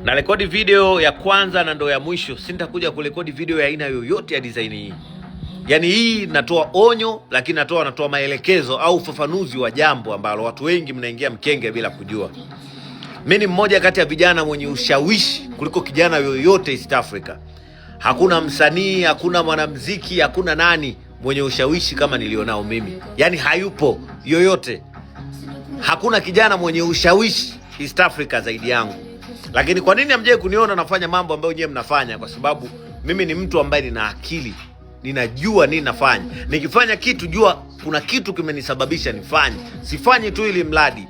Na rekodi video ya kwanza na ndo ya mwisho, sintakuja kurekodi video ya aina yoyote ya design hii. Yaani hii natoa onyo, lakini natoa maelekezo au ufafanuzi wa jambo ambalo watu wengi mnaingia mkenge bila kujua. Mi ni mmoja kati ya vijana mwenye ushawishi kuliko kijana yoyote East Africa. Hakuna msanii, hakuna mwanamuziki, hakuna nani mwenye ushawishi kama nilionao mimi, yaani hayupo yoyote. Hakuna kijana mwenye ushawishi East Africa zaidi yangu. Lakini kwa nini hamjai kuniona nafanya mambo ambayo nyewe mnafanya? Kwa sababu mimi ni mtu ambaye nina akili, ninajua nini nafanya. Nikifanya kitu, jua kuna kitu kimenisababisha nifanye. Sifanyi tu ili mradi.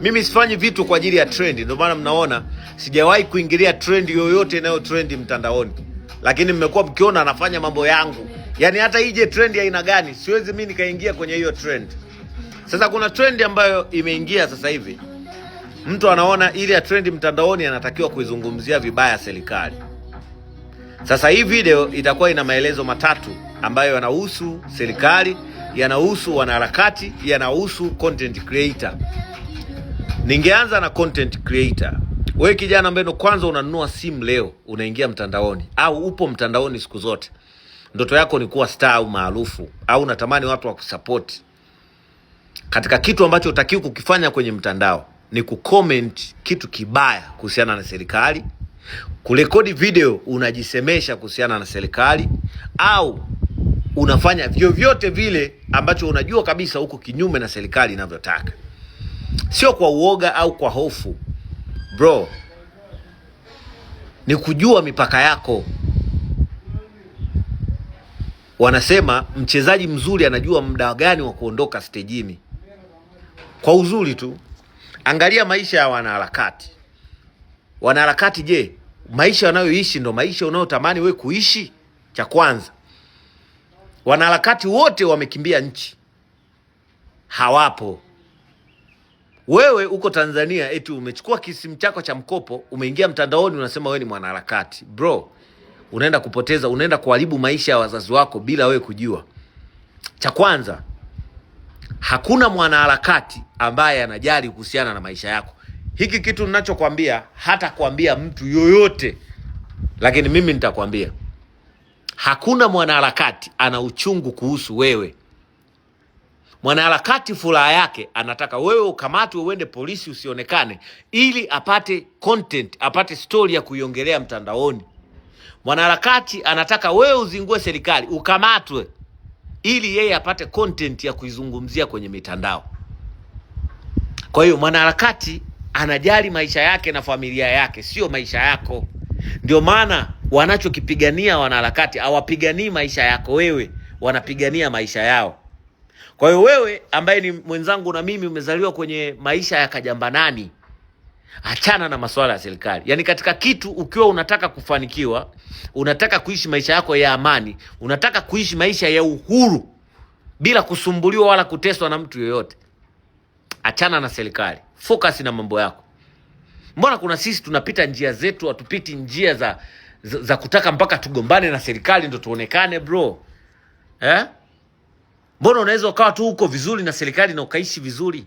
Mimi sifanyi vitu kwa ajili ya trend, ndio maana mnaona sijawahi kuingilia trend yoyote inayo trend mtandaoni, lakini mmekuwa mkiona anafanya mambo yangu. Yaani hata ije trend ya aina gani, siwezi mimi nikaingia kwenye hiyo trend. Sasa kuna trend ambayo imeingia sasa hivi, mtu anaona ili ya trend mtandaoni anatakiwa kuizungumzia vibaya serikali. Sasa hii video itakuwa ina maelezo matatu ambayo yanahusu serikali, yanahusu wanaharakati, yanahusu content creator. Ningeanza na content creator. Wewe kijana ambaye ndo kwanza unanunua simu leo, unaingia mtandaoni au upo mtandaoni siku zote, ndoto yako ni kuwa star au maarufu au unatamani watu wakusapoti katika kitu ambacho hutakiwi kukifanya kwenye mtandao ni kucomment kitu kibaya kuhusiana na serikali, kurekodi video unajisemesha kuhusiana na serikali, au unafanya vyovyote vile ambacho unajua kabisa huko kinyume na serikali inavyotaka, sio kwa uoga au kwa hofu bro, ni kujua mipaka yako. Wanasema mchezaji mzuri anajua muda gani wa kuondoka stejini. Kwa uzuri tu, angalia maisha ya wanaharakati. Wanaharakati, je, maisha wanayoishi ndo maisha unayotamani we kuishi? Cha kwanza, wanaharakati wote wamekimbia nchi, hawapo. Wewe uko Tanzania, eti umechukua kisimu chako cha mkopo, umeingia mtandaoni, unasema wewe ni mwanaharakati. Bro, unaenda kupoteza, unaenda kuharibu maisha ya wazazi wako bila wewe kujua. Cha kwanza, hakuna mwanaharakati ambaye anajali kuhusiana na maisha yako. Hiki kitu ninachokwambia hata kuambia mtu yoyote, lakini mimi nitakwambia, hakuna mwanaharakati ana uchungu kuhusu wewe. Mwanaharakati furaha yake anataka wewe ukamatwe, uende polisi, usionekane, ili apate content, apate story ya kuiongelea mtandaoni. Mwanaharakati anataka wewe uzingue serikali, ukamatwe, ili yeye apate content ya kuizungumzia kwenye mitandao. Kwa hiyo mwanaharakati anajali maisha yake na familia yake, sio maisha yako. Ndio maana wanachokipigania wanaharakati, hawapiganii maisha yako wewe, wanapigania maisha yao. Kwa hiyo wewe ambaye ni mwenzangu na mimi umezaliwa kwenye maisha ya kajambanani, achana na masuala ya serikali. Yaani katika kitu ukiwa unataka kufanikiwa, unataka kuishi maisha yako ya amani, unataka kuishi maisha ya uhuru bila kusumbuliwa wala kuteswa na mtu yoyote, achana na serikali, focus na mambo yako. Mbona kuna sisi tunapita njia zetu, hatupiti njia za kutaka mpaka tugombane na serikali ndo tuonekane bro, eh? Mbona unaweza ukawa tu huko vizuri na serikali na ukaishi vizuri?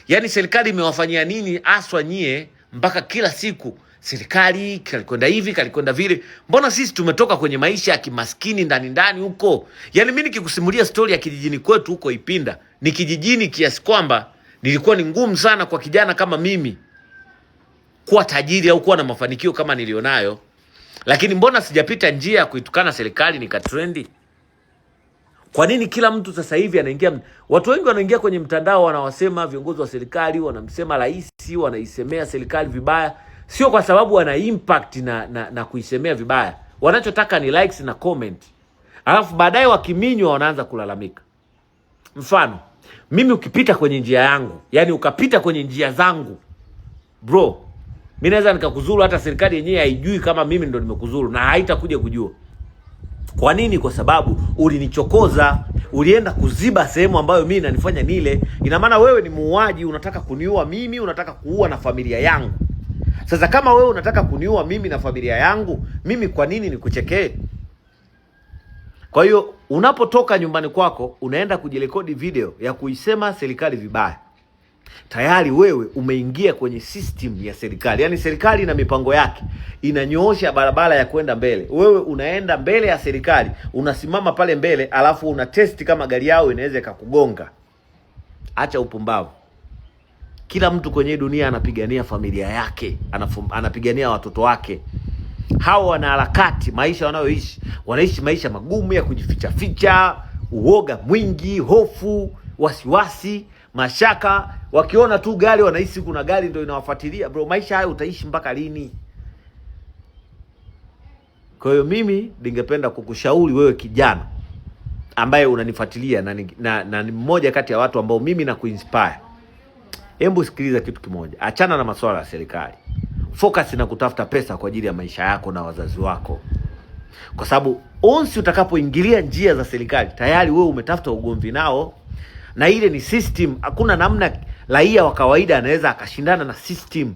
Yaani serikali imewafanyia nini haswa nyie mpaka kila siku serikali kalikwenda hivi kalikwenda vile? Mbona sisi tumetoka kwenye maisha ya kimaskini ndani ndani huko? Yaani mimi nikikusimulia stori ya kijijini kwetu huko Ipinda, ni kijijini kiasi kwamba nilikuwa ni ngumu sana kwa kijana kama mimi kuwa tajiri au kuwa na mafanikio kama nilionayo, lakini mbona sijapita njia ya kuitukana serikali nikatrendi? Kwa nini kila mtu sasa hivi anaingia? Watu wengi wanaingia kwenye mtandao, wanawasema viongozi wa serikali, wanamsema rais, wanaisemea serikali vibaya, sio kwa sababu wana impact na kuisemea vibaya. Wanachotaka ni likes na comment, alafu baadaye wakiminywa wanaanza kulalamika. Mfano, mimi ukipita kwenye njia yangu, yani ukapita kwenye njia zangu bro, mi naweza nikakuzuru, hata serikali yenyewe haijui kama mimi ndo nimekuzuru na haitakuja kujua. Kwa nini? Kwa sababu ulinichokoza, ulienda kuziba sehemu ambayo mimi inanifanya nile. Ina maana wewe ni muuaji, unataka kuniua mimi, unataka kuua na familia yangu. Sasa kama wewe unataka kuniua mimi na familia yangu, mimi kwa nini nikuchekee? Kwa hiyo unapotoka nyumbani kwako unaenda kujirekodi video ya kuisema serikali vibaya, Tayari wewe umeingia kwenye system ya serikali. Yaani serikali ina mipango yake, inanyoosha barabara ya kwenda mbele. Wewe unaenda mbele ya serikali, unasimama pale mbele, alafu una test kama gari yao inaweza ikakugonga. Acha upumbavu. Kila mtu kwenye dunia anapigania familia yake, anapigania watoto wake. Hawa wanaharakati, maisha wanayoishi, wanaishi maisha magumu ya kujifichaficha, uoga mwingi, hofu, wasiwasi, mashaka. Wakiona tu gari wanahisi kuna gari ndio inawafuatilia. Bro, maisha hayo utaishi mpaka lini? Kwa hiyo mimi ningependa kukushauri wewe kijana ambaye unanifuatilia na ni mmoja kati ya watu ambao mimi nakuinspire. Hebu sikiliza kitu kimoja, achana na masuala ya serikali, focus na kutafuta pesa kwa ajili ya maisha yako na wazazi wako, kwa sababu once utakapoingilia njia za serikali tayari wewe umetafuta ugomvi nao, na ile ni system. Hakuna namna raia wa kawaida anaweza akashindana na system.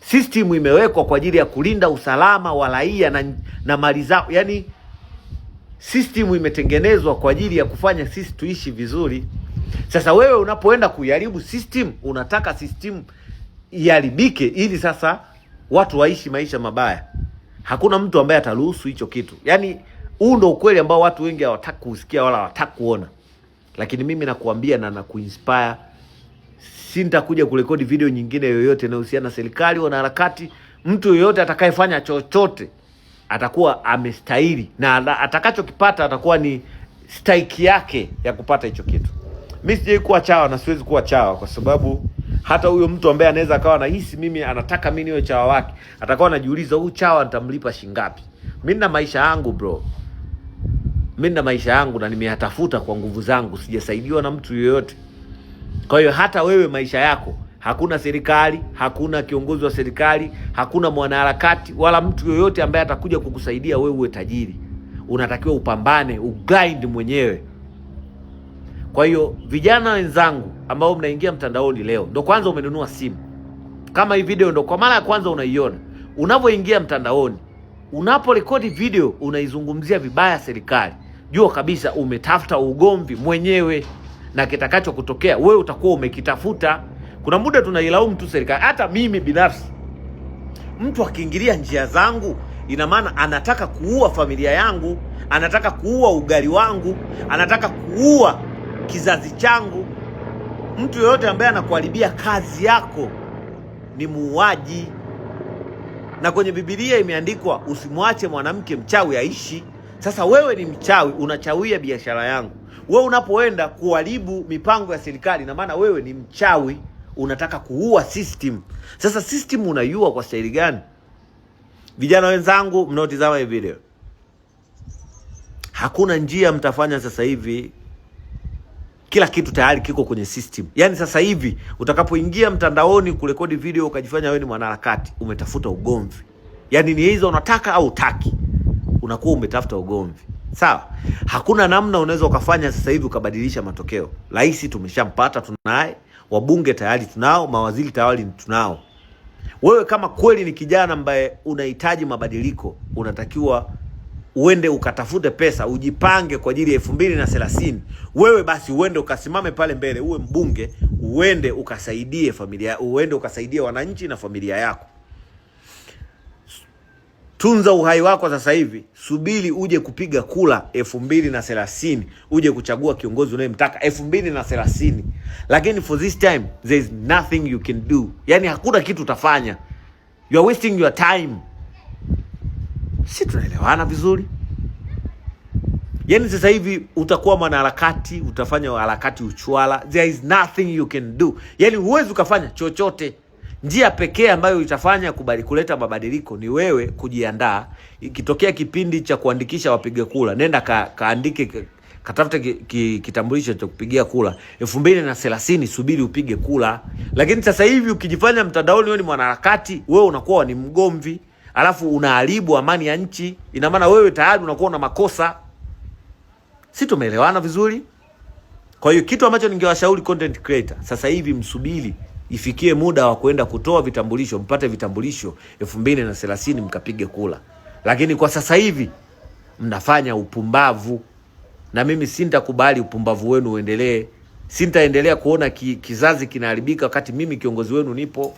System imewekwa kwa ajili ya kulinda usalama wa raia na mali zao. Yani system imetengenezwa kwa ajili ya kufanya sisi tuishi vizuri. Sasa wewe unapoenda kuiharibu system, unataka system iharibike ili sasa watu waishi maisha mabaya. Hakuna mtu ambaye ataruhusu hicho kitu. Yaani huu ndo ukweli ambao watu wengi hawataki kusikia wala hawataki kuona, lakini mimi nakuambia na nakuinspire. Sintakuja kurekodi video nyingine yoyote inayohusiana na serikali, wanaharakati. Mtu yoyote atakayefanya chochote atakuwa amestahili na atakachokipata atakuwa ni stahiki yake ya kupata hicho kitu. Mi sijai kuwa chawa na siwezi kuwa chawa, kwa sababu hata huyo mtu ambaye anaweza akawa anahisi mimi anataka mimi niwe chawa wake, atakuwa anajiuliza huyu chawa nitamlipa shingapi? Mi nina maisha yangu bro, mi nina maisha yangu na nimeyatafuta kwa nguvu zangu, sijasaidiwa na mtu yoyote. Kwa hiyo hata wewe maisha yako, hakuna serikali, hakuna kiongozi wa serikali, hakuna mwanaharakati wala mtu yoyote ambaye atakuja kukusaidia wewe uwe tajiri. Unatakiwa upambane, ugrind mwenyewe. Kwa hiyo vijana wenzangu ambao mnaingia mtandaoni leo, ndo kwanza umenunua simu, kama hii video ndo kwa mara ya kwanza unaiona, unavyoingia mtandaoni, unaporekodi video unaizungumzia vibaya serikali, jua kabisa umetafuta ugomvi mwenyewe, na kitakacho kutokea wewe utakuwa umekitafuta. Kuna muda tunailaumu tu serikali. Hata mimi binafsi, mtu akiingilia njia zangu, ina maana anataka kuua familia yangu, anataka kuua ugali wangu, anataka kuua kizazi changu. Mtu yoyote ambaye anakuharibia kazi yako ni muuaji. Na kwenye Biblia imeandikwa usimwache mwanamke mchawi aishi. Sasa wewe ni mchawi, unachawia biashara yangu. Wewe unapoenda kuharibu mipango ya serikali, na maana wewe ni mchawi, unataka kuua system. Sasa system unaiua kwa staili gani? Vijana wenzangu mnaotizama hii video, hakuna njia mtafanya sasa hivi, kila kitu tayari kiko kwenye system. Yaani sasa hivi utakapoingia mtandaoni kurekodi video ukajifanya wewe ni mwanaharakati, umetafuta ugomvi. Yaani ni hizo unataka au utaki, unakuwa umetafuta ugomvi. Sawa? Hakuna namna unaweza ukafanya sasa hivi ukabadilisha matokeo. Rais tumeshampata, tunaye, wabunge tayari tunao, mawaziri tayari tunao. Wewe kama kweli ni kijana ambaye unahitaji mabadiliko, unatakiwa uende ukatafute pesa, ujipange kwa ajili ya 2030. Wewe basi uende ukasimame pale mbele, uwe mbunge, uende ukasaidie familia, uende ukasaidie wananchi na familia yako. Tunza uhai wako sasa hivi, subiri uje kupiga kura 2030, uje kuchagua kiongozi unayemtaka 2030. Lakini for this time there is nothing you can do, yani hakuna kitu utafanya, you are wasting your time. Si tunaelewana vizuri? Yani sasa hivi utakuwa mwanaharakati, utafanya harakati uchwala, there is nothing you can do. Yani huwezi ukafanya chochote. Njia pekee ambayo itafanya kuleta mabadiliko ni wewe kujiandaa. Ikitokea kipindi cha kuandikisha wapiga kura, nenda kaandike, katafute kitambulisho cha kupigia kura 2030, subiri upige kura. Lakini sasa hivi ukijifanya mtandaoni wewe ni mwanaharakati, wewe unakuwa ni mgomvi, alafu unaharibu amani ya nchi. Ina maana wewe tayari unakuwa una makosa. Si tumeelewana vizuri? Kwa hiyo kitu ambacho ningewashauri content creator, sasa hivi msubiri ifikie muda wa kwenda kutoa vitambulisho, mpate vitambulisho 2030 mkapige kura. Lakini kwa sasa hivi mnafanya upumbavu, na mimi sintakubali upumbavu wenu uendelee. Sintaendelea kuona kizazi kinaharibika wakati mimi kiongozi wenu nipo.